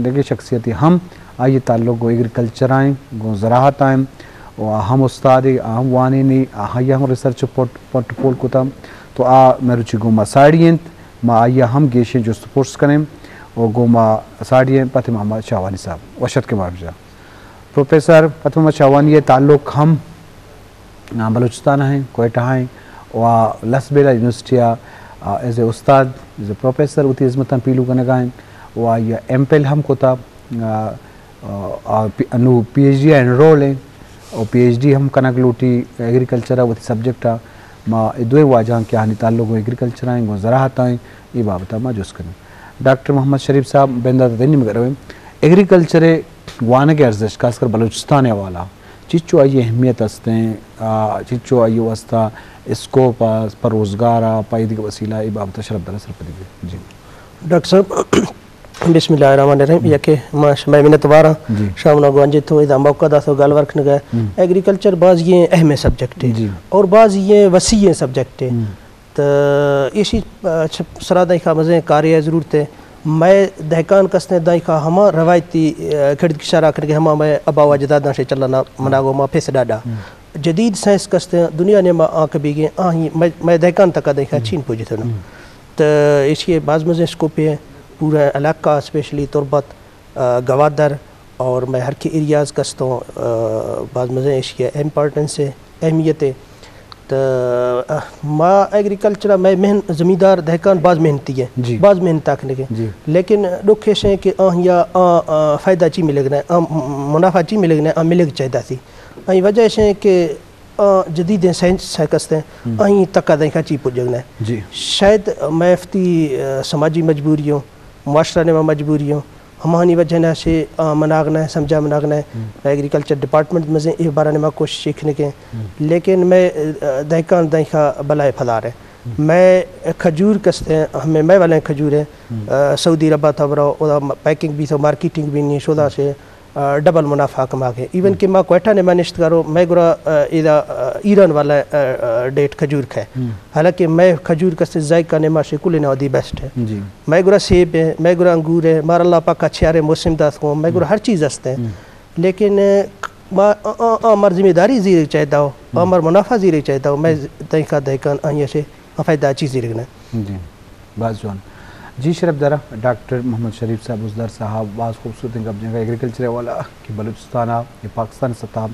دگہ شخصیتے ہم، آئی ءِ تعلق گوں ایگریکلچر ءَ ایں، گوں زراعت ءَ ایں، و آ ہم استادے، آ ہم وانینے، آئی ءَ ہم ریسرچ پورٹ-، پورٹ فول کتا، تو آ مروچی گوں ما ساڑی انت، ما آئی ءَ ہم گیشیں جست پرس کنیں و گوں ما ساڑی انت پت محمد شاہوانی صاحب۔ وش اتکے محمد شاہ۔ پروفیسر پت محمد شاہوانی ءِ تعلق ہم آ، بلوچستان ءَ ایں، کوئٹہ ءَ ایں، و لسبیلہ یونیورسٹی ءَ، آ، ایز اے استاد، ایز اے پروفیسر وتی ہزمتاں پیلو کنگ ءَ ایں، و آئی ءَ ایم فل ہم کتا، آ، آ، آ، پی-، انو پی ایچ ڈی ءَ انرول ایں، و پی ایچ ڈی ہم کنگ لوٹی ایگریکلچر ءَ وتی سبجیکٹ ءَ۔ ما اے دوئیں واجہاں کہ آہانی تعلق گوں ایگریکلچر ءَ ایں، گوں زراعت ءَ ایں، اے بابت ءَ ما جست کنیں۔ ڈاکٹر محمد شریف صاحب، بندات ءَ تئی نیمگ ءَ رویں۔ ایگریکلچر ءِ وانگ ءِ ارزشت، خاص کر بلوچستان ءِ حوالہ ءَ، چنچو آئی ءِ اہمیت است ایں، آ، چنچو آئی ءِ واستہ اسکوپ ءَ، پہ روزگار ءَ، پہ ایدگہ وسیلہ، اے بابت ءَ شرپ دار ءَ سرپدی دے۔ جی۔ ڈاکٹر صاحب، بسم اللہ الرحمن الرحیم۔ ہم۔ یکے ما شمئے منت وار آں۔ جی۔ شما منا گوں گوانجت ءُ ادا موقع دات ءُ گالوار کنگ ءَ۔ ہم۔ ایگریکلچر باز ایں اہم سبجیکٹ ایں۔ جی۔ اور باز ایں وسیع ایں سبجیکٹ ایں۔ ہم۔ تو ایشی، آ، چ-، سرا دائیں خواہ مزیں کارے ءِ ضرورت ایں۔ مئے دہکان کستیں دائیں خواہ ہما روایتی، آ، کڑد کشارا کنگے ہما مئے ابا و اجداداں شے چلنا منا گوں ما پس ڈاڈا۔ ہم۔ جدید سائنس کستیں دنیا نے ما آنکھ بیگیں آہی مئے، مئے دہکان تکا دائیں خواہ ہم۔ چین پوجتنا۔ ہم۔ تو ایشی باز مزیں اسکوپے ایں، پورا علاقہ اسپیشلی تربت، آ، گوادر اور مئے ہر کے ایریاز کستوں، آ، باز مزیں ایشی ءِ امپورٹنس ایں، اہمیت ایں۔ تو، آ، ما ایگریکلچر ءَ مئے مہن-، زمیندار دہکان باز محنتی ایں، جی۔ باز محنت ءَ کنگ ایں۔ جی۔ لیکن ڈکھ ایش ایں کہ آہیا آ، آ، فائدہ چی ملگ نہ، آ، منافع چی ملگ نہ، آ ملگ چاہیدا سی۔ آئی وجہ ایش ایں کہ آ، جدیدیں سائنس ءَ کستیں، ہم۔ آئی تکا دائیں خواہ چی پجگ نہ۔ جی۔ شاید مئے وتی، آ، سماجی مجبوری ایں، معاشرہ نے ما مجبوری ایں، ہماہانی وجہ ءَ شے، آ، مناگ نہ، سمجھا مناگ نہ۔ ہم۔ ایگریکلچر ڈپارٹمنٹ مزیں اے بارہ ءَ ما کوشش کنگیں۔ ہم۔ لیکن مئے، آ، دہکان دائیں خواہ بلائے پدار ایں۔ ہم۔ مئے کھجور کستیں، ہمیں مئے والیں کھجور ایں، ہم۔ آ، سعودی عرب ءَ تھا برو، اودا پیکنگ بی تو مارکیٹنگ بی نی شودا ہم۔ شے، آ، ڈبل منافع کماگ ایں۔ ایون ہم۔ کہ ما کوئٹہ نے ما نشت کرو، مئے گرا، آ، ایدا، آ، ایران والا، آ، آ، ڈیٹ کھجور کھے۔ ہم۔ حالانکہ مئے کھجور کستیں ذائقہ نے ما شے کل نہ دی بیسٹ ایں۔ جی۔ مئے گرا سیب ایں، مئے گرا انگور ایں، مارا اللہ پاک اچھے آرے موسم دات کو، مئے گرا ہم۔ ہر چیز است ایں۔ ہم۔ لیکن، آ، ما، آ، آ، آ، مر ذمہ داری زیرے چاہیدا ہو، آ، ہم۔ مر منافع زیرے چاہیدا ہو، مئے جی۔ دائیں خواہ دہکان آئی ءَ شے، آ فائدہ چی زیرگ نہ۔ جی۔ باز جوان۔ جی شرپ دار ءَ، ڈاکٹر محمد شریف صاحب، بزدار صاحب، باز خوبصورتیں گپ جنگ ءَ ایگریکلچر ءِ حوالہ کہ بلوچستان ءَ یا پاکستان ءِ سطح ءَ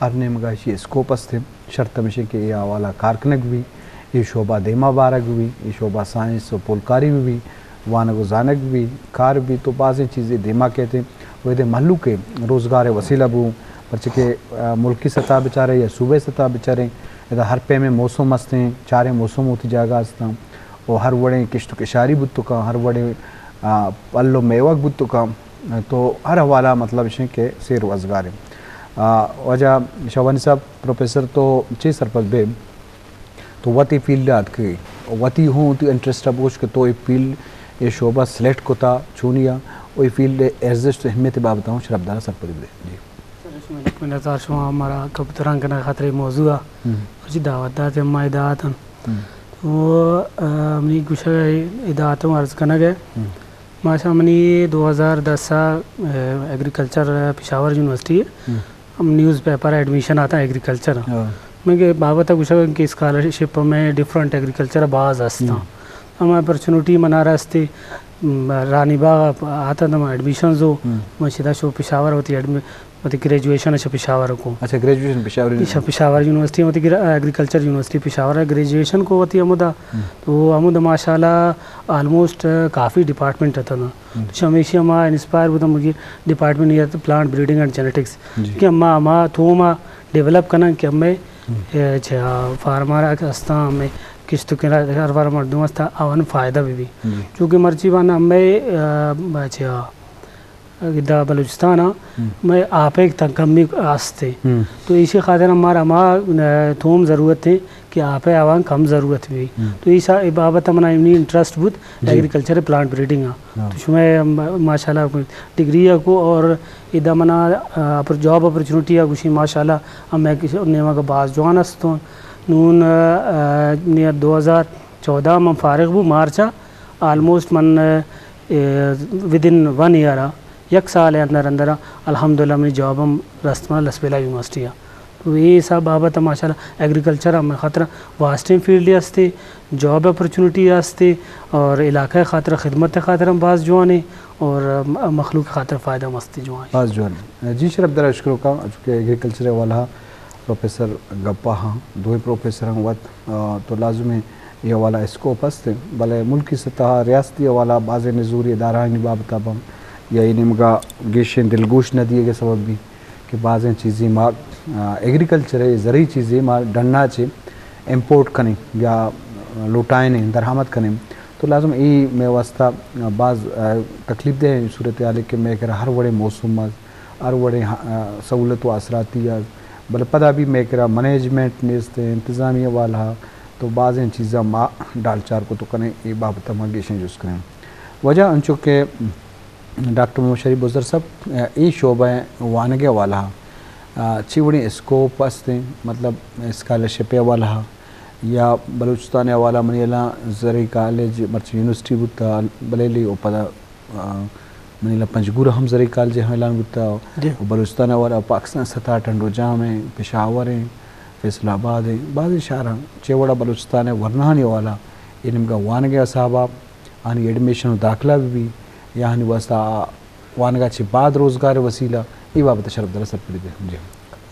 ہر نیمگ ءَ ایشی اسکوپ است ایں۔ شرط ہمیش ایں کہ اے حوالہ ءَ کار کنگ بہ بی، اے شعبہ دیما بارگ بہ بی، اے شعبہ سائنس ءُ پولکاری بہ بی، وانگ ءُ زانگ بہ بی، کار بہ بی تو بازیں چیزے دیما کیت ایں۔ و ایدے مہلوک ءِ روزگار ءِ وسیلہ بو، پرچہ کہ، آ، ملکی سطح ءَ بچارے یا صوبہ ءِ سطح ءَ بچارے، ادا ہر پیمیں موسم است ایں، چاریں موسم وتی جاگہ است ایں۔ و ہر وڑیں کشت و کشاری بوت کن، ہر وڑیں، آ، پھل و میوگ بوت کن، تو ہر حوالہ مطلب اش کہ سیر و ازگار ایں۔ آ، واجہ شاہوانی صاحب، پروفیسر تو چے سرپد بے؟ تو وتی فیلڈ ءَ اتکے، وتی ہوں وتی انٹرسٹ ءَ بگوش کہ تو اے فیلڈ، اے شعبہ سلیکٹ کتا، چونیا، و اے فیلڈ ءِ ارزشت و اہمیت ءِ بابت ءَ ہوں شرپ دار ءَ سرپدی بدے۔ جی۔ سر، شما منتوار شما مارا گپ تران کنگ ءِ خاطر اے موضوع ءَ ہم۔ مرچی دعوت دات، ما ادا اتن۔ ہم۔ تو، آ، منی گوشگ ءِ ادا اتن عرض کنگ ءَ۔ ہم۔ ماشاء منی دو ہزار دس ءَ، آ، ایگریکلچر پشاور یونیورسٹی ءَ ہم۔ ہم نیوز پیپر ءَ ایڈمیشن آتا ایگریکلچر ءَ۔ ہاں۔ من کہ بابت ءَ گوشگ کہ اسکالرشپ میں ڈفرنٹ ایگریکلچر ءَ باز است ہم۔ ہم اپرچونٹی منا رستی، م، رانی باغ ءَ آتا ہم ایڈمیشنز ہو، ہم۔ من سیدھا شو پشاور وتی ایڈمی-، وتی گریجویشن ءَ شو پشاور کو۔ اچھا، گریجویشن پشاور یونیورسٹی؟ پشاور یونیورسٹی، وتی گر-، ایگریکلچر یونیورسٹی پشاور ءَ گریجویشن کو وتی ہمودا۔ ہم۔ تو ہمودا ماشاءاللہ آلموسٹ کافی ڈپارٹمنٹ اتنا۔ ہم۔ تو ہمیشی ما انسپائر بوتم کہ ڈپارٹمنٹ یا تو پلانٹ بریڈنگ اینڈ جینیٹکس۔ جی۔ کہ ما، ما تو ما ڈیولپ کنن کہ ہمیں، ہم۔ اے، چہ فارمر ہستاں، ہمیں کشت و کشار فارمر مردم ہستاں، آوان فائدہ بہ بی۔ جی۔ چونکہ مرچی بان ہمیں، اے، چہ ادا بلوچستان ءَ ہم۔ مئے آپ ءِ تاں کمی است ایں۔ ہم۔ تو ایشی خاطر ہم مارا ہما، ا، توم ضرورت ایں کہ آپ ءِ آوان کم ضرورت بی۔ ہم۔ تو ایشا، اے بابت ءَ منا ایمنی انٹرسٹ بوت جی۔ ایگریکلچر پلانٹ بریڈنگ ءَ۔ ہاں۔ تو شما ہم ماشاءاللہ ڈگری ءَ کو اور ادا منا، ا، اپر-، جاب اپرچونٹی ءَ گوشی ماشاءاللہ ہم یک نیمگ باز جوان است۔ نون، ا، ا، نی دو ہزار چودہ من فارغ بو مارچ ءَ، آلموسٹ من، ا، ودن ون ایئر ءَ یک سال ءِ اندر اندر الحمدللہ منی جاب ہم رست من لسبیلہ یونیورسٹی ءَ۔ تو اے حساب بابت ماشاءاللہ ایگریکلچر ہمے خاطر واسٹیں فیلڈ ہستے، جاب اپرچونیٹی ہستے اور علاقہ خاطر خدمت خاطر ہم باز جوانے اور مخلوق خاطر فائدہ ہم ہستے جوان۔ باز جوان۔ جی شرف دار شکر کا، چونکہ ایگریکلچر والا پروفیسر گپا ہاں، دوئیں پروفیسر ہم وت، آ، تو لازم ہے اے حوالہ اسکوپ ہست انت، بلے ملکی سطح ءَ ریاستی حوالہ ءَ بازیں نزوری ادارہانی بابت ءَ بم یا اے نیمگ ءَ گیشیں دلگوش نہ دیگ ءِ سبب بی کہ بازیں چیزے ما، آ، ایگریکلچر ءِ زرعی چیزے ما ڈن ءَ چہ امپورٹ کنیں یا لوٹائینیں، درآمد کنیں، تو لازم اے مئے واسطہ باز، آ، تکلیف دہ صورتحال ہے کہ مئے کرا ہر وڑیں موسم ءَ ہر وڑیں، آ، سہولت و آسراتی ءَ، بلے پدا بھی مئے کرا منیجمنٹ نیست، انتظامی حوالہ، تو بازیں چیزاں ما ڈالچار کت کنیں، اے بابت ءَ ما گیشیں جست کنیں۔ وجہ انچو کہ ڈاکٹر محمد شریف بزر صاحب، اے شعبہ وانگ ءِ حوالہ، آ، چی وڑیں اسکوپ است ہیں، مطلب اسکالرشپ ءِ حوالہ یا بلوچستان ءِ حوالہ منی الاں زرعی کالج مرچی یونیورسٹی بوتا، بلیلی و پدا آ، منی لا پنجگور ہم زرعی کالج ہم اعلان بوتا، جی۔ و بلوچستان ءِ حوالہ پاکستان سطح ٹنڈو جام ہیں، پشاور ہیں، فیصل آباد ہیں، بازیں شہر ہیں، چہ وڑا بلوچستان ءِ ورناہانی حوالہ اے نیمگا وانگ ءِ حساب ءَ آنی ایڈمیشن و داخلہ بھی بھی یا آنی واسطہ آ وانگا چہ بعد روزگار ءِ وسیلہ، اے بابت ءَ شرف دار سرپدی دے۔ جی۔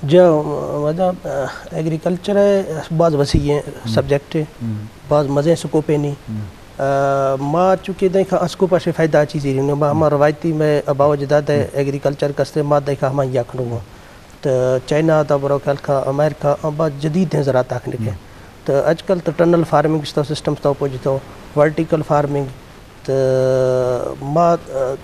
جا، وجہ، آ، ایگریکلچر ءِ باز وسیع ہیں سبجیکٹ ہے، باز مزے سکوپ ہے نہیں۔ آ، ما چونکہ دیں کھا اسکوپ ءَ شے فائدہ چیزی نہیں، ما ہما روایتی میں باوجداد ہے ایگریکلچر کستے ما دیں کھا ہما یا کھنو۔ تو چائنا تا برو کل کھا امریکہ، آ، باز جدید ہیں زراعت تکنیک ہے۔ تو آج کل تو ٹنل فارمنگ تو سسٹم تو پوجتو، ورٹیکل فارمنگ، تو ما، آ،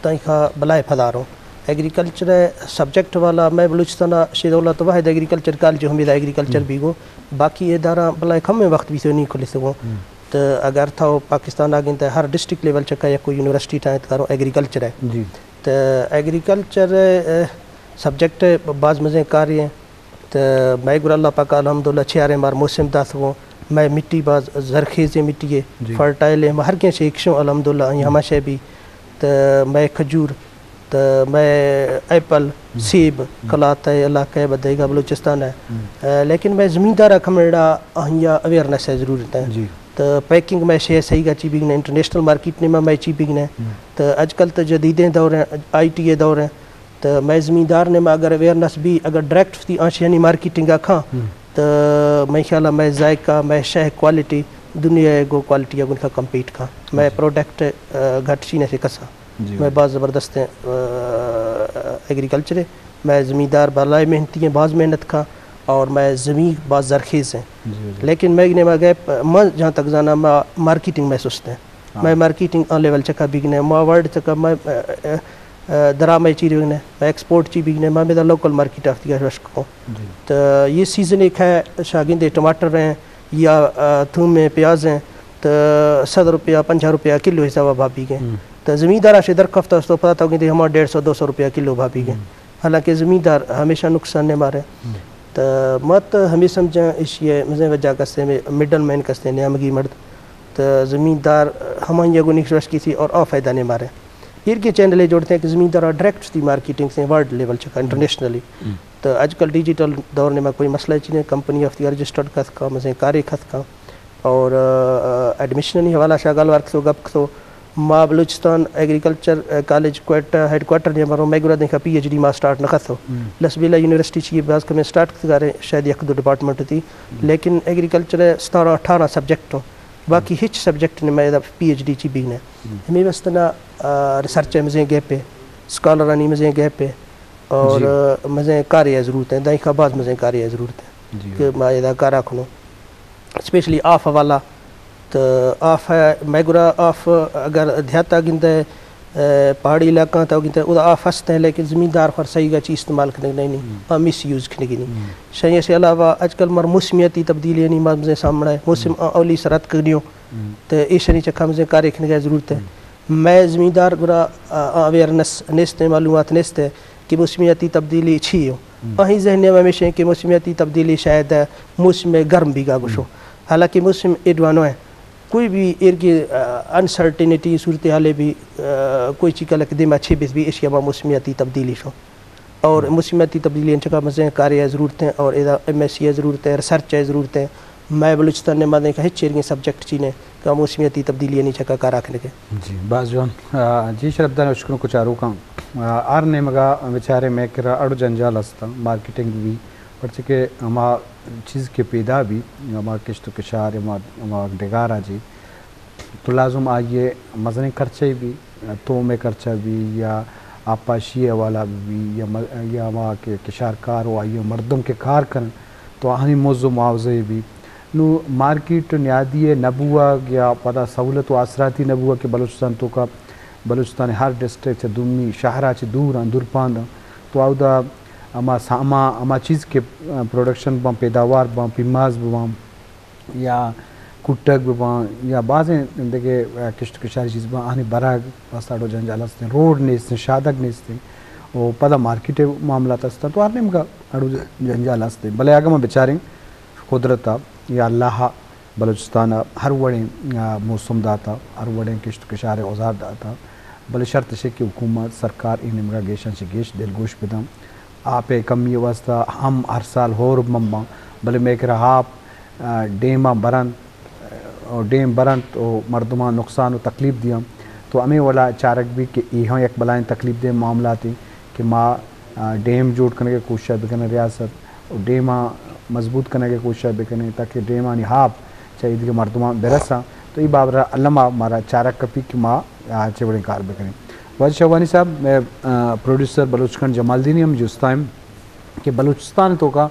تنخواہ بلائے پداروں۔ ایگریکلچر ءِ سبجیکٹ والا میں بلوچستان ءَ شے دولت واحد ایگریکلچر کالج ہمیدا ایگریکلچر بیگو۔ باقی ادارہ بلائے کم وقت بھی تو نہیں کھلے سکو۔ تو اگر تھا پاکستان آگے تو ہر ڈسٹرکٹ لیول چکا یا کوئی یونیورسٹی ٹائیں کرو ایگریکلچر ہے۔ جی۔ تو ایگریکلچر، آ، سبجیکٹ باز مزے کاری ہیں۔ تو مئے گڑا اللہ پاک الحمدللہ چیاریں مار موسم دات گوں، مئے مٹی باز زرخیزیں مٹی ہے، جی۔ فرٹائل ہے، ہر کیں شے اکشوں الحمدللہ، آئی ہما شے بھی۔ تو مئے کھجور، تو مئے ایپل، سیب، کلات ہے، علاقہ ہے، بدیگا بلوچستان ہے۔ آ، لیکن مئے زمیندار کمڑا آہیا اویئرنس ہے ضرورت ہے۔ جی۔ تو پیکنگ مئے شے صحیح گا چی بگنے، انٹرنیشنل مارکیٹ نے ما مئے چی بگنے۔ تو آج کل تو جدیدیں دور ہیں، آئی ٹی ءِ دور ہیں۔ تو مئے زمیندار نے ما اگر اویئرنس بھی، اگر ڈائریکٹ وتی آنشیانی مارکیٹنگ ءَ کھاں، تو مئے خیال ءَ مئے ذائقہ، مئے شہ کوالٹی دنیا ءِ گو کوالٹی ءَ گوں کھاں کمپیٹ کھاں۔ مئے پروڈکٹ، آ، گھٹ چین ءَ سے کسا۔ جی۔ مئے باز زبردست ہیں، آ، ایگریکلچر ہے۔ مئے زمیندار بالائے محنتی ہیں، باز محنت کھاں اور مئے زمین باز زرخیز ہیں۔ جی، جی۔ لیکن مئے نے ما گیپ، ما جہاں تک زانا ما مارکیٹنگ میں سست ہیں۔ ہاں۔ مئے مارکیٹنگ آ لیول چکا بگنے، ما ورلڈ چکا مئے، آ، آ، آ، درا مئے چی بگنے، مئے ایکسپورٹ چی بگنے، ما میدا لوکل مارکیٹ آفتی کا شوش کو۔ جی۔ تو یہ سیزن ایک ہے، شاگندے ٹماٹر ہیں یا، آ، تھوم ہیں، پیاز ہیں، تو صد روپیہ، پنجاہ روپیہ کلو حساب بھا بگے۔ تو زمیندار آشے درخواست است، پتہ تو گندے ہما ڈیڑھ سو، دو سو روپیہ کلو بھا بگے۔ حالانکہ زمیندار ہمیشہ نقصان نے مارے۔ تو مت ہمیں سمجھاں ایشی ہے، مزے وجہ کستے میں مڈل مین کستے نیامگی مرد۔ تو زمیندار ہمائی گو نکش وش کی تھی اور آ فائدہ نے مارے۔ ایر کے چینل جوڑتے ہیں کہ زمیندار ڈائریکٹ تھی مارکیٹنگ سے ورلڈ لیول چکا انٹرنیشنلی۔ تو آج کل ڈیجیٹل دور نے میں کوئی مسئلہ چیزیں، کمپنی آف دی رجسٹرڈ کس کا، مزے کارے کس کا۔ اور، آ، آ، ایڈمیشن نی حوالہ شا گالوار کسو گپ کسو۔ ما بلوچستان ایگریکلچر، آ، کالج کوئٹہ ہیڈ کوارٹر نے مرو، میں گرا دیکھا پی ایچ ڈی ما سٹارٹ نہ کسو۔ لسبیلہ یونیورسٹی چی باز کمیں سٹارٹ کسگارے، شاید یک دو ڈپارٹمنٹ تھی۔ لیکن ایگریکلچر ستارہ اٹھارہ سبجیکٹ ہوں۔ باقی ہچ سبجیکٹ نے میں دا پی ایچ ڈی چی بگنے۔ ہمیں واسطہ نا، آ، ریسرچ مزیں گیپ ہے، اسکالرانی مزیں گیپ ہے۔ اور، آ، مزیں کارے ضرورت ہے، دائیں کا باز مزیں کارے ضرورت ہے۔ کہ ما ادا کارا کھنو۔ اسپیشلی آف والا، تو آف ہے، میں گرا آف اگر دیہاتا گندے، آ، پہاڑی علاقہ تو گندے، ادا آف ہست ہیں، لیکن زمیندار خور صحیح کا چیز استعمال کرنے نہیں، آ، مس یوز کرنے کی نہیں۔ شاید اس کے علاوہ آج کل مر موسمیاتی تبدیلی نہیں، مزے سامنے ہے، موسم آ، اولی سرحد کنیو، تو ایشانی چکا مزے کارے کرنے کی ضرورت ہے۔ مئے زمیندار گڑا، آ، آ، اویئرنس نیست ہے، معلومات نیست ہے کہ موسمیاتی تبدیلی چی ہو۔ آہی ذہن میں ہمیشہ ہے کہ موسمیاتی تبدیلی شاید موسم گرم بیگا گوشو۔ حالانکہ موسم ایڈوانو ہے۔ کوئی بھی ایرگی انسرٹینٹی صورتحالے بھی، آ، کوئی چیز کلک دیما چھ بیس بھی ایشی ہما موسمیاتی تبدیلی شو۔ اور موسمیاتی تبدیلی انچکا مزیں کارے ضرورت ہیں اور ادا ایم ایس سی ضرورت ہیں، ریسرچ ضرورت ہیں۔ میں بلوچستان نے مادیں کہ ہچ ایرگی سبجیکٹ چینے کہ موسمیاتی تبدیلی نی چکا کارا کنگے۔ جی، باز جوان۔ آ، جی شرف دان اشکنو کچارو کان۔ آ، ہر نیمگا بیچارے میکرا اڑ جنجال ہستا، مارکیٹنگ بھی، پرچہ کہ ہما چیز کہ پیدا بھی، ہما کشت و کشار، ہما، ہما ڈگارا جی، تو لازم آئیے مزنیں خرچہ بھی، توم خرچہ بھی یا آبپاشی حوالہ بھی یا م-، یا ہما کہ کشارکار و آئیے مردم کہ کار کن تو آہانی مز و معاوضہ بھی۔ نو مارکیٹ نیادی نبوگ یا پدا سہولت و آسراتی نبوگ کہ بلوچستان توکا، بلوچستان ہر ڈسٹرکٹ چہ دومی شہرا چہ دور آں، دورپاند آں۔ تو اودا ہما ساما، ہما چیز کہ پروڈکشن باں، پیداوار باں، پیماز باں، یا کٹگ بباں یا بازیں دگہ کشت کشاری چیز باں، آہانی برگ واسطہ اڑو جنجال ہستیں، روڈ نیستیں، شادگ نیستیں و پدا مارکیٹ معاملات ہستاں، تو ہر نیمگا اڑو جنجال ہستیں۔ بلے اگہ ما بچاریں قدرت یا اللہ بلوچستان ہر وڑیں، آ، موسم داتا، ہر وڑیں کشت کشار اوزار داتا، بلے شرط اشے کہ حکومت سرکار اے نیمگا گیشاں چہ گیش دلگوش بداں۔ آپ ء کمی ء واستہ ہم ہر سال ہور بمباں، بلے مئے کرا آپ، آ، ڈیم ء برنت، آ، ڈیم برنت و مردماں نقصان و تکلیف دیاں۔ تو ہمے وڑا چارگ بیت کہ اے ہم یک بلائیں تکلیف دہ معاملاتے کہ ما، آ، ڈیم جوڑ کنگ ء کوشش بکنیں ریاست و ڈیم ء مضبوط کنگ ء کوشش بکنیں تاکہ ڈیمانی آپ چہ ایدگہ مردماں برساں۔ تو اے بابت ء الم ء مارا چارگ کپی کہ ما آ، چے وڑیں کار بکنیں۔ واجہ شہوانی صاحب، مئے، آ، پروڈیوسر بلوچ کنڈ جمالدینی ہم جستا ایں کہ بلوچستان توکا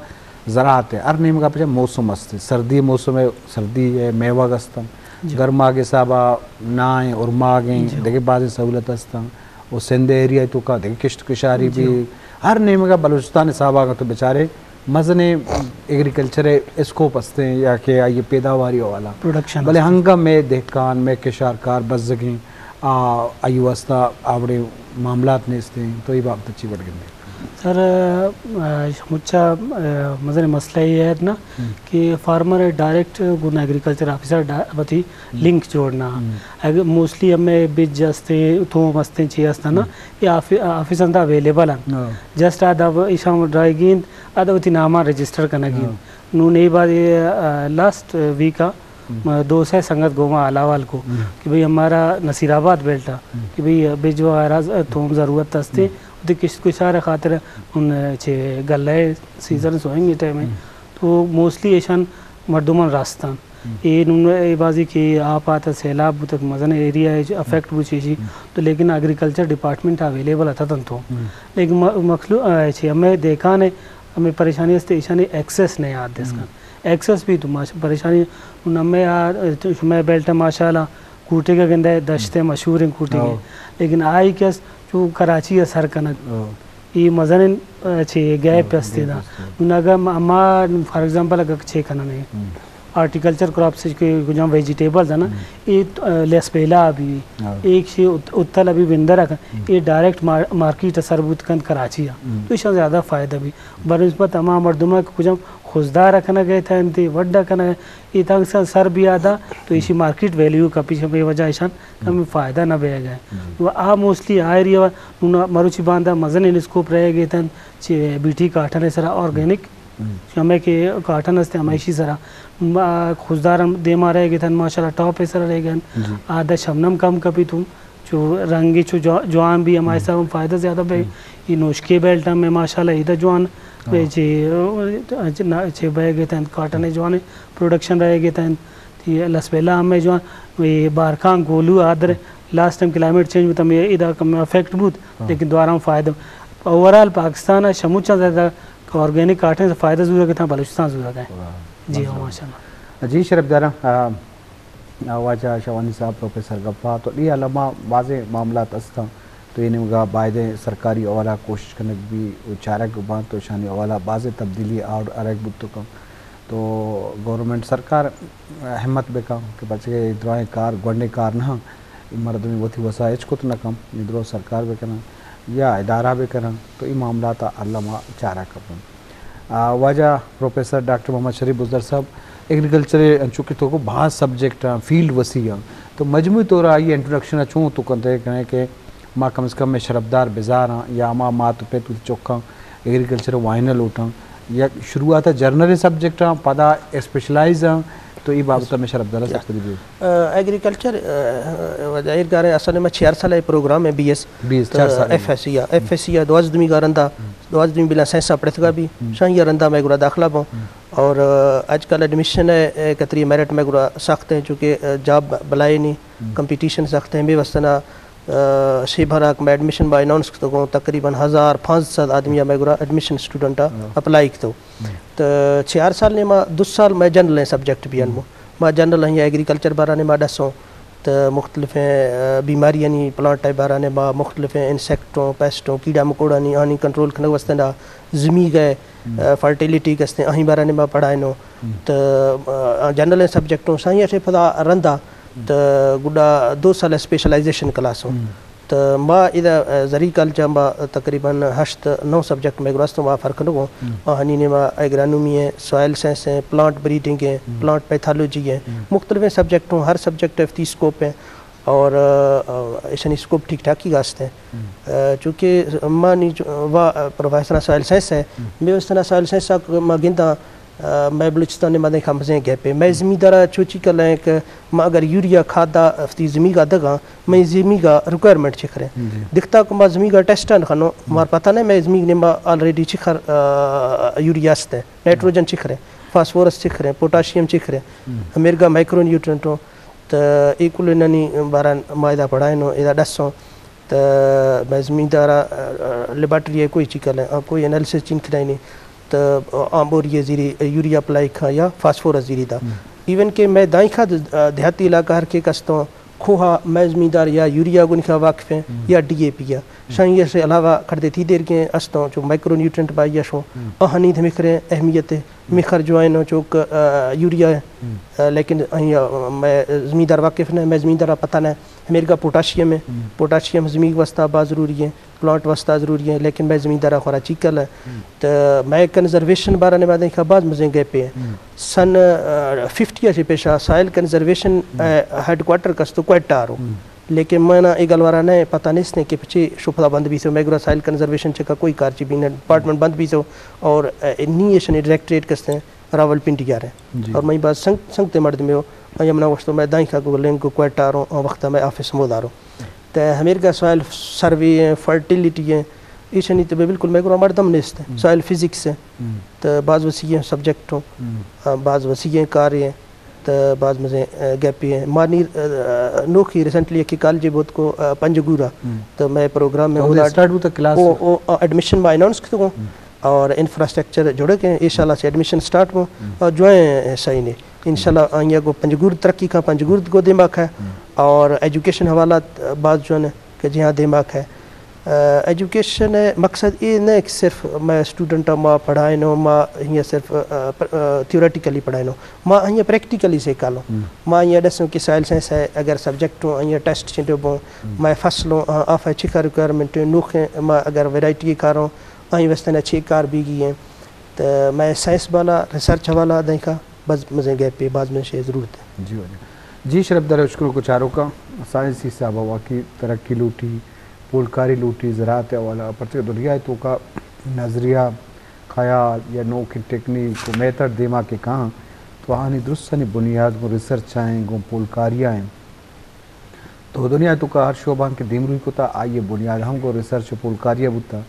زراعت ء ہر نیمگا پچا موسم است، سردی موسم ء سردی ء میوگ استاں، جی۔ گرماگ حسابا ناہ ایں، ارماگ ایں، جی۔ دگہ بازیں سہولت استاں، و سندھ ایریا توکا دگہ کشت کشاری جی۔ بھی ہر نیمگا بلوچستان حسابا تو بچارے مزنیں ایگریکلچر ء اسکوپ استیں یا کہ آئی پیداواری حوالہ۔ پروڈکشن بلے است۔ ہنگا مئے دہکان، مئے کشارکار بزگیں، آ، آئی واسطہ آ وڑیں معاملات نیستیں، تو اے بابت چی وڑ گندے؟ سر، آ، مچا، آ، مزنیں مسئلہ اے ہے نا ہم۔ کہ فارمر ڈائریکٹ گون ایگریکلچر آفیسر ڈا-، وتی ہم۔ لنک جوڑنا۔ ہم۔ اگر موسٹلی ہمیں بج استیں، توم استیں، چی استیں نا، ہم۔ اے آفی-، آفیس اندا اویلیبل ہیں۔ ہاں۔ جسٹ آ دا ایشاں ڈرائیگین، ادا وتی ناما رجسٹر کنگی۔ ہاں۔ نوں اے بعد، آ، لاسٹ ویک آ، ہم۔ ما دو سے سنگت گوما حال احوال کو ہم۔ کہ بھئی ہمارا نصیر آباد بیلٹ آ ہم۔ کہ بھئی بج وغیرہ ز-، توم ضرورت ہستے، ہم۔ وتی کشت کشار خاطر ان چے گلہ سیزن ہم۔ سوئنگ ٹائم ہے۔ ہم۔ تو موسٹلی ایشان مردمان راستان۔ ہم۔ اے نون اے بازی کہ آپ آتا سیلاب بوتک مزن ایریا ہے افیکٹ بو چیشی۔ ہم۔ تو لیکن ایگریکلچر ڈپارٹمنٹ اویلیبل آتا تن تو۔ ہم۔ لیکن م-، مخلو-، آ، چی ہمیں دیکھان ہے، ہمیں پریشانی ہستے، ایشانی ایکسس نہیں آت دس ہم۔ کن۔ ایکسس بھی تو ماش-، پریشانی، ہمیں آ، شمے بیلٹ ماشاءاللہ کوٹے کا گندے، دشتے ہم۔ مشہور ہیں کوٹے کے۔ ہاں۔ لیکن آئی کس چو کراچی ء سر کنگ۔ ہاں۔ اے مزنیں، آ، چے گیپ ہاں، ہستے گیپ دا۔ ہستے۔ نوں اگہ ما، ما، فار ایگزامپل، اگہ چے کننے۔ ہم۔ ہارٹیکلچر کراپس کہ کجام ویجیٹیبلز ہیں نا، ہم۔ اے، آ، لسبیلہ بھی، ہاں۔ ایک شے ات-، اتل بھی بندر ہے، ہم۔ اے ڈائریکٹ مار-، مارکیٹ سر بوت کند کراچی ہے۔ ہم۔ تو ایشاں زیادہ فائدہ بھی۔ بنسبت ہما مردمہ کہ کجام خضدار کنگ ء تھا انت، وڈ کنگ ء، اے تنگ سر، سر بھی آتا، تو ایشی مارکیٹ ویلیو کپی شمے وجہ ایشان ہم۔ کم فائدہ نہ بیگ ء۔ جی۔ و آ موسٹلی آ ایریا و نون مروچی باندا مزن انسکوپ رہ گئے تن چہ بی ٹی کاٹن سرا آرگینک ہم۔ ہمیں کہ کاٹن ہستے ہمیشی سرا۔ ما خضدار ہم دیما رہ گئے تن ماشاءاللہ ٹاپ سرا رہ گئے۔ جی۔ آ دا شبنم کم کپی تو چو رنگی چو جو-، جوان بھی ہمارے ہم۔ حساب ہم فائدہ زیادہ بے۔ ہم۔ یہ نوشکے بیلٹ ہم ہے ماشاءاللہ، یہ دا جوان ہاں۔ بے جی، چے بے گئے تن کاٹن جوان پروڈکشن رہ گئے تن۔ تی لسبیلہ ہم ہے جوان، یہ بارکان گولو آدر، ہم۔ لاسٹ ٹائم کلائمیٹ چینج بوتا، ہمیں ادا کم افیکٹ بوت، ہاں۔ لیکن دوارا ہم فائدہ۔ اوورآل پاکستان ہے شموچا زیادہ آرگینک کاٹن سے فائدہ زورا کہ تھا بلوچستان زورا کہ۔ واہ، جی ہاں، ماشاءاللہ۔ ماشاءاللہ۔ جی شرف دارا، آ، آ، واجہ شوانی صاحب پروفیسر گپا تو اے علما بازیں معاملات استاں تو اے نیمگا بایدیں سرکاری حوالہ کوشش کنگ بی و چارگ بانت تو اشانی حوالہ بازیں تبدیلی آر-، ارگ بوت کن تو گورنمنٹ سرکار ہمت بکن کہ پرچہ کہ اے درائیں کار گونڈیں کار نہ اے مردمی وتی وسا ہچ کت نہ کن، اے درو سرکار بکنن یا ادارہ بکنن تو اے معاملات علما چارگ کپن۔ آ، واجہ پروفیسر ڈاکٹر محمد شریف بزدار صاحب، ایگریکلچر انچو کہ تو کو باز سبجیکٹ آں، فیلڈ وسیع آں، تو مجموعی طور آئی انٹروڈکشن چون تو کنتے کنے کہ ما کم از کم میں شرفدار بزاراں یا ما مات و پت وتی چکاں ایگریکلچر وائنا لوٹاں، یا شروعات جنرل سبجیکٹ آں، پدا اسپیشلائز آں، تو ای بابت میں شرفدار سب کدی بھی۔ ایگریکلچر وجہ ایر گارے اصل میں چار سال پروگرام ہے، بی ایس، بی ایس، چار سال۔ ایف ایس سی، ایف ایس سی دوازدمی گارندا، دوازدمی بلا سائنس پڑھتگا بھی، شاہی رندا میں گرا داخلہ بوں۔ اور آج کل ایڈمیشن ہے کتری میرٹ میں گرا سخت ہیں، چونکہ جاب بلائے نہیں، کمپٹیشن سخت ہیں، بے وستنا شے بھراک میں ایڈمیشن با اناؤنس کتگوں، تقریباً ہزار پانچ سد آدمی میں گرا ایڈمیشن اسٹوڈنٹ اپلائی کتو۔ تو چار سال نے ما دو سال میں جنرل سبجیکٹ بھی انمو، ما جنرل ہیں ایگریکلچر بارہ نے ما ڈسوں، تو مختلف ہیں بیماریانی پلانٹ ٹائپ بارہ نے ما مختلف ہیں انسیکٹوں، پیسٹوں، کیڑا مکوڑانی آنی کنٹرول کنگ واسطے نا زمیگ ہے، فرٹیلیٹی کستے آہی بارہ نے ما پڑھائنو۔ تو جنرل سبجیکٹوں سائیں اچھے پدا رندا، تو گڈا دو سال اسپیشلائزیشن کلاسوں۔ تو ما ادا زری کالجاں با تقریباً ہشت نو سبجیکٹ میں گراستوں، ما فرق نگوں۔ آہانی نے ما ایگرانومی ہیں، سوائل سائنس ہیں، پلانٹ بریڈنگ ہیں، پلانٹ پیتھالوجی ہیں، مختلف ہیں سبجیکٹوں، ہر سبجیکٹ وتی اسکوپ ہیں۔ اور ایشانی اسکوپ ٹھیک ٹھاک ہی گاستے ہیں۔ چونکہ ما نی وا پروفیسر سوائل سائنس ہے، میں اس طرح سوائل سائنس ما گنداں، میں بلوچستان نے مدیں کمزیں گیپے۔ میں زمیندارا چوچی کلیں کہ ما اگر یوریا کھادا وتی زمیگا دگاں، میں زمیگا ریکوائرمنٹ چکریں۔ دکھتا کہ ما زمیگا ٹیسٹ ان خنو، مار پتہ نہیں میں زمیگ نے ما آلریڈی چکر یوریا استے، نائٹروجن چکریں، فاسفورس چکریں، پوٹاشیم چکریں، ہمیرگا مائکرو نیوٹرنٹوں۔ تو اے کل انانی باران ما ادا پڑھائنوں، ادا ڈسوں۔ تو میں زمیندارا لیبارٹری ہے کوئی چیکل ہے، کوئی انالیسس چین کھدائنی۔ تو آمبوری زیری یوریا اپلائی کھاں یا فاسفورس زیری دا۔ ایون کہ میں دائیں کھا دیہاتی علاقہ ہر کے کستوں کھوہا میں زمیندار یا یوریا گنکھا واقف ہیں یا ڈی اے پی یا شاہی سے علاوہ کھڑ دیتی دیر کے استوں چو مائکرو نیوٹرنٹ بائی یا شو آہانی دھمکریں اہمیت ہے۔ مخر جو آئینو چوک یوریا ہے، لیکن آئی میں زمیندار واقف نہ، میں زمیندار پتہ نہ۔ ہمیرگا پوٹاشیم ہے، پوٹاشیم زمین واسطہ باز ضروری ہے، پلانٹ واسطہ ضروری ہے، لیکن میں زمیندار خورا چیکل ہے۔ تو میں کنزرویشن بارہ نے بعد باز مزیں گئے پہ ہیں۔ سن ففٹی سے پیشہ سائل کنزرویشن ہیڈ کوارٹر کس تو کوئٹہ آرو۔ لیکن میں نا اے گلوارا نہ پتہ نیست کہ پچے شپدا بند بیسو، میں گرا سائل کنزرویشن چکا کوئی کار چی بھی نہ، ڈپارٹمنٹ بند بیسو۔ اور نی ایشن ڈائریکٹریٹ کستے ہیں راولپنڈی آ رہے ہیں۔ اور میں بس سنگ سنگ تے مرد میں ہو، میں یمنا وشتو میں دائیں کا گو لنگ کو کوئٹہ آ رہا ہوں، وقت میں آفس مود آ رہا ہوں۔ تو ہمیر کا سوائل سروے ہیں، فرٹیلیٹی ہیں، ایشنی تو بالکل میں گرا مردم نیست ہے۔ سوائل فزکس ہے، تو بعض وسیع ہیں سبجیکٹ ہوں، بعض وسیع ہیں کار ہیں۔ تو بعض مزے گیپی ہیں۔ مانی نوکی ریسنٹلی ایک کالج بہت کو پنجگورا، تو میں پروگرام میں اسٹارٹ بوتا کلاس۔ ایڈمیشن میں اناؤنس کتگوں اور انفراسٹرکچر جوڑے کے، انشاءاللہ سے ایڈمیشن سٹارٹ ہوں۔ اور جو ہیں صحیح نے انشاءاللہ آئیں کو پنجگور ترقی کا، پنجگور کو دماغ ہے۔ اور ایجوکیشن حوالہ بعض جو ہے کہ جہاں دماغ ہے۔ ایجوکیشن مقصد یہ نہ کہ صرف میں اسٹوڈنٹ ما پڑھائیں نو، ما یہ صرف تھیوریٹیکلی پڑھائیں نو، ما یہ پریکٹیکلی سے کالوں۔ ما یہ ڈسوں کہ سائل سائنس ہے، اگر سبجیکٹ ہوں یہ ٹیسٹ چنڈو بوں، میں فصلوں آف ہے چکا ریکوائرمنٹ نوخیں، ما اگر ورائٹی کاروں آئی وستنا چھ کار بیگی ہیں۔ تو میں سائنس والا، ریسرچ والا دیں کا بس مزیں گیپے، باز من شے ضرورت ہے۔ جی واجہ۔ جی شرف در اشکر کو چاروں کا سائنسی حساب واقعی ترقی لوٹی، پولکاری لوٹی، زراعت والا پرچہ دنیا تو کا نظریہ، خیال یا نوکیں ٹیکنیک و میتھڈ دیما کے کہاں تو آنی درستانی بنیاد گوں ریسرچ آئیں، گوں پولکاری آئیں۔ تو دنیا تو کا ہر شعبہ کہ دیمروی کتا آئیے بنیاد ہم گوں ریسرچ و پولکاری بوتا۔